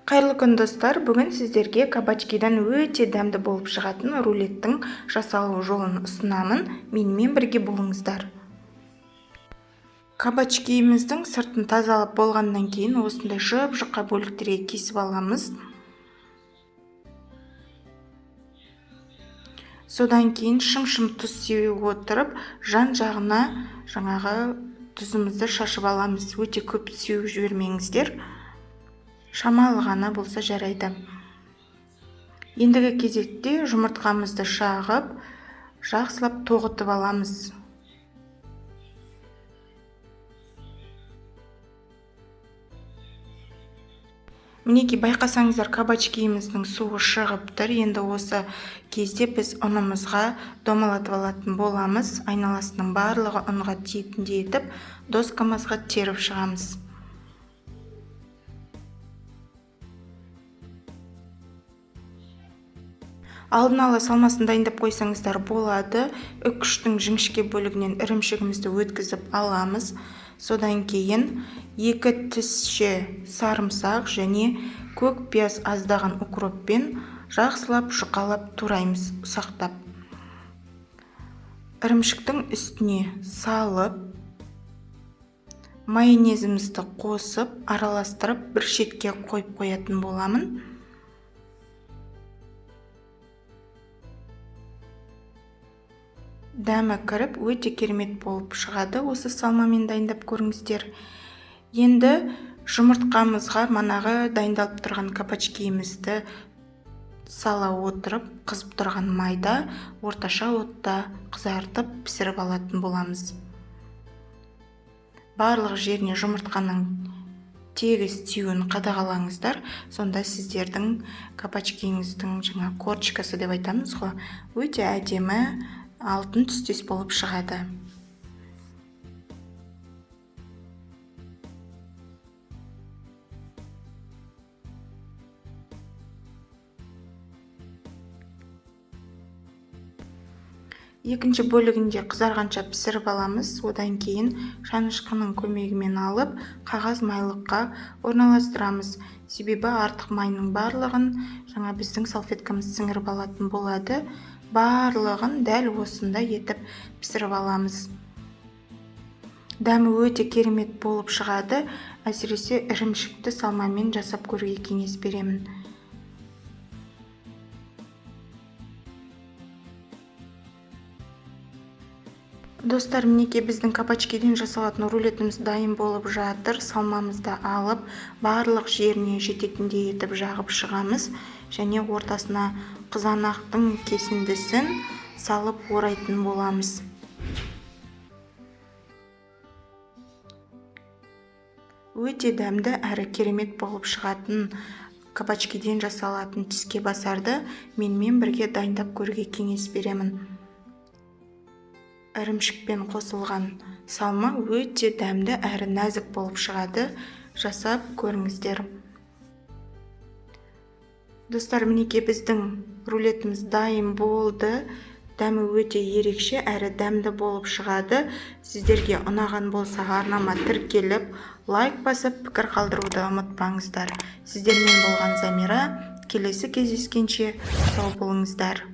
Қайырлы күн, достар! Бүгін сіздерге кабачкидан өте дәмді болып шығатын рулеттің жасалу жолын ұсынамын. Менімен бірге болыңыздар. Кабачкиіміздің сыртын тазалап болғаннан кейін осындай жұп-жұқа бөліктерге кесіп аламыз. Содан кейін шым-шым тұз сеуіп отырып, жан-жағына жаңағы тұзымызды шашып аламыз. Өте көп сеуіп жібермеңіздер. Шамалы ғана болса жарайды. Ендігі кезекте жұмыртқамызды шағып, жақсылап тоғытып аламыз. Мінекей, байқасаңыздар, кабачкиіміздің суы шығып тұр. Енді осы кезде біз ұнымызға домалатып алатын боламыз. Айналасының барлығы ұнға тиетіндей етіп, доскамызға теріп шығамыз. Алдын ала салмасын дайындап қойсаңыздар болады. Үкіштің жіңішке бөлігінен ірімшігімізді өткізіп аламыз. Содан кейін 2 тісше сарымсақ және көк пияз, аздаған укроппен жақсылап жұқалап тураймыз, ұсақтап. Ірімшіктің үстіне салып, майонезімізді қосып, араластырып бір шетке қойып қоятын боламын. Дәмі кіріп, өте керемет болып шығады. Осы салмамен дайындап көріңіздер. Енді жұмыртқамызға манағы дайындалып тұрған кабачкиімізді сала отырып, қызып тұрған майда орташа отта қызартып пісіріп алатын боламыз. Барлық жеріне жұмыртқаның тегіс тиюін қадағалаңыздар. Сонда сіздердің кабачкиіңіздің жаңа корочкасы деп айтамыз ғой, өте әдемі алтын түстес болып шығады. Екінші бөлігінде қызарғанша пісіріп аламыз. Одан кейін шанышқының көмегімен алып, қағаз майлыққа орналастырамыз. Себебі артық майының барлығын жаңа біздің салфеткамыз сіңіріп алатын болады. Барлығын дәл осындай етіп пісіріп аламыз. Дәмі өте керемет болып шығады. Әсіресе ірімшікті салмамен жасап көруге кеңес беремін. Достар, мінекей біздің кабачкиден жасалатын рулетіміз дайын болып жатыр. Салмамызды алып, барлық жеріне жететіндей етіп жағып шығамыз. Және ортасына қызанақтың кесіндісін салып орайтын боламыз. Өте дәмді әрі керемет болып шығатын кабачкиден жасалатын тіске басарды менімен бірге дайындап көруге кеңес беремін. Ірімшікпен қосылған салма өте дәмді әрі нәзік болып шығады. Жасап көріңіздер. Достар, мінекей біздің рулетіміз дайын болды. Дәмі өте ерекше әрі дәмді болып шығады. Сіздерге ұнаған болса, арнама тіркеліп, лайк басып, пікір қалдыруды ұмытпаңыздар. Сіздермен болған Замира. Келесі кездескенше сау болыңыздар.